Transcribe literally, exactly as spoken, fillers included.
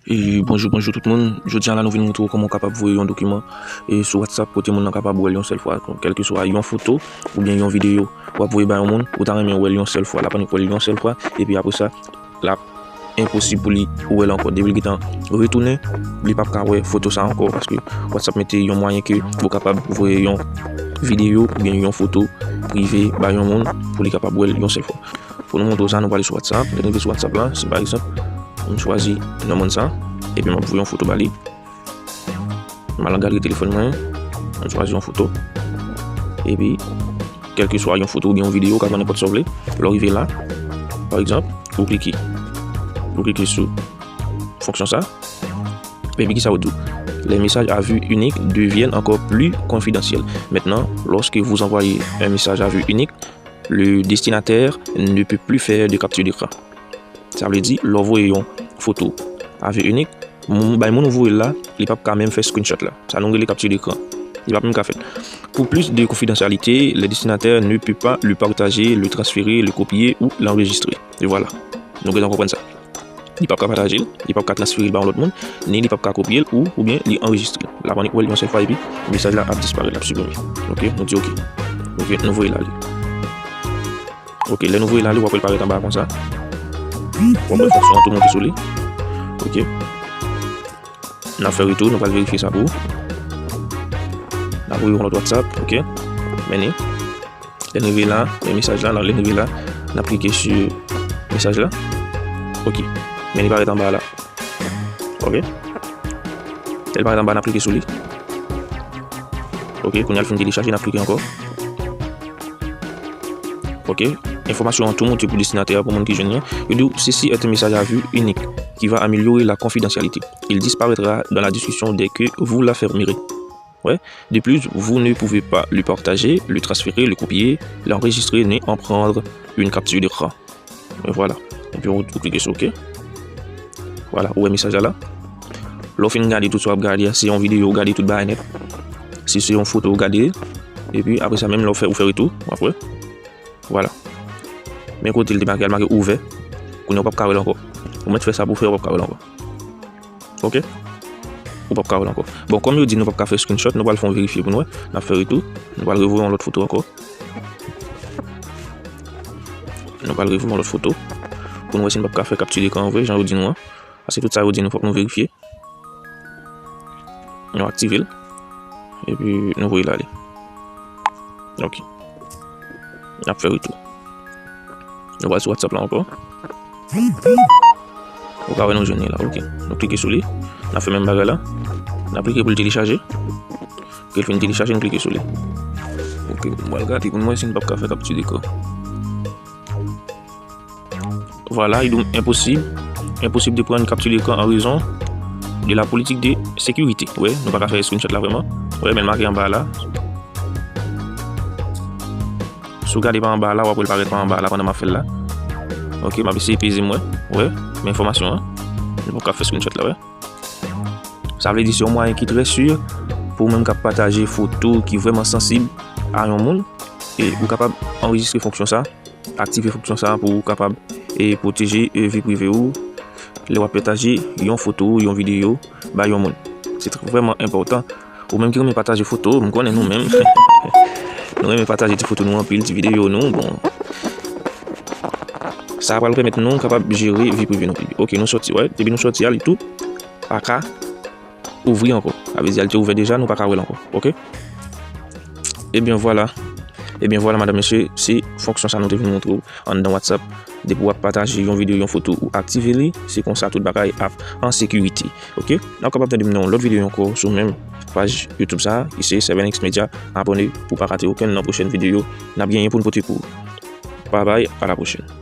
E bonjou, bonjou tout moun. Jodi a la, nou vin montre w kòman w kapab voye yon dokiman e sou WhatsApp kote moun nan kapab wè l yon sèl fwa. Kèlkeswa yon foto oubyen yon videyo w ap voye bay yon moun, ou ta renmen wè l yon sèl fwa, l ap annik wè l yon sèl fwa, epi apre sa, l ap enposib pou li wè l ankò. Depi l gentan retounen, li p ap ka wè foto sa ankò, paske WhatsApp mete yon mwayen ke ou kapab voye yon videyo oubyen yon foto prive bay yon moun pou li kapab wè l yon sèl fwa. Pou nou montre w sa, nou prale sou WhatsApp. Lè n rive sou WhatsApp la, si pa egzanp, m chwazi non moun sa, epi m ap voye yon foto ba li. M al nan galri telefòn mwen, m chwazi yon foto. Epi, kèlkeswa yon foto oubyen yon videyo, ou ka pran nenpòt sa w vle. Lè w rive la, pa egzanp, ou klike. Ou klike sou fonksyon sa. Epi kisa ou di w? Les messages à vue unique deviennent encore plus confidentiels. Maintenant, lorsque vous envoyez un message à vue unique, le destinataire ne peut plus faire de capture d'écran. Sa vle di, lè w voye yon foto à vue unique, moun, bay moun ou voye l la, li p ap ka menm fè screenshot la. Sa nou rele capture d'écran. Li p ap menm ka fèt. Pour plus de confidentialité, le destinataire ne peut pas le partager, le transférer, le copier ou l'enregistrer. E vwala. Nou gentan konprann sa. Li p ap ka pataje l, li p ap ka transfere l ba yon lòt moun, ni li p ap ka kopye l ou, oubyen li anrejistre l. L ap annik wè l yon sèl fwa epi mesaj la ap disparèt, l ap siprime. Ok, nou di ok. Ok, nou voye l ale. Ok, lè nou voye l ale, w ap wè l parèt anba a konsa. W ap wè fonksyon an tou monte sou li. Ok. N ap fè retou, nou pral verifye sa pou ou. N ap voye yon lòt WhatsApp, ok. Men ni. Lè n rive la, men mesaj la, lè n rive la, n ap klike sou mesaj la. Ok. Men li parèt anba la. Ok. Lè l parèt anba, n ap klike sou li. Ok, kounye a l fin telechaje, n ap klike ankò. Ok. Enfòmasyon an tou monte pou destinatè a, pou moun ki jwenn li an. Yo di w, ceci est un message à vue unique qui va améliorer la confidentialité. Il disparaîtra dans la discussion dès que vous la fermerez. Ouais. De plus, vous ne pouvez pas le partager, le transférer, le copier, l'enregistrer ni en prendre une capture d'écran. E vwala. Epi ou, ou klike sou ok. Vwala, ou wè mesaj la la. Lè w fin gade tout sa w ap gade a, si se yon videyo, ou gade tout bagay nèt. Si se yon foto, ou gade. Epi apre sa menm lè w fè, ou fè retou, w ap wè. Vwala. Men kote l te make a, l make ouvè. Kounye a w p ap ka wè l ankò. Ou mèt fè sa pou w fè, w p ap ka wè l ankò. Ok? Ou p ap ka wè l ankò. Bon, kòm yo di nou p ap ka fè screenshot, nou pral fè yon verifye pou nou wè. N ap fè retou. Nou pral revoye yon lòt foto ankò. Nou pral revoye yon lòt foto. Pou nou wè si n p ap ka fè kapti dekran an vre, jan yo di nou an. Paske tout sa yo di nou, fòk nou verifye. Nou aktive l. Epi nou voye l ale. Ok. N ap fè retou. Nou pral sou WhatsApp la ankò. Ou ka wè nou jwenn li la, ok. Nou klike sou li. N ap fè menm bagay la. N ap klike pou l telechaje. Ke l fin telechaje, nou klike sou li. Ok, mwen pral gade pou n wè si n p ap ka fè kapti dekran. Vwala, li di w impossible. Impossible de prendre capture d'écran en raison de la politique de sécurité. Wi, nou pa ka fè screenshot la vrèman. Wi, men l make anba la. Si w gade pa anba la, w ap wè l parèt pa anba la pandan m ap fè l la. Ok, m ap eseye peze m wè. Wi, men enfòmasyon an. Nou pa ka fè screenshot la, wi. Sa vle di se yon mwayen ki trè si pou ou menm k ap pataje foto ki vrèman sansib a yon moun. E ou kapab anrejistre fonksyon sa, aktive fonksyon sa pou ou kapab e pwoteje e vi prive ou lè w ap pataje yon foto, yon videyo bay yon moun. Se tr-, vrèman enpòtan. Ou menm ki renmen pataje foto, m konnen nou menm. Nou renmen pataje ti foto nou anpil, ti videyo nou, bon. Sa pral pèmèt nou kapab jere vi prive nou pi byen. Ok, nou sòti, wè. Depi nou sòti a, li tou pa ka ouvri ankò. Sa vle di, li te ouvè deja, nou pa ka wè l ankò. Ok? Ebyen, vwala. Ebyen, vwala, madanm, mesye, se fonksyon sa nou te vin montre w anndan WhatsApp. Depi w ap pataje yon videyo, yon foto, ou aktive li, se konsa tout bagay ap an sekirite. Ok? N ap kapab tande m nan yon lòt videyo ankò sou menm paj YouTube sa, ki se Seven X Media. Abòne pou w pa rate okenn nan pwochèn videyo n ap genyen pou n pote pou ou. Babay, a la pwochèn.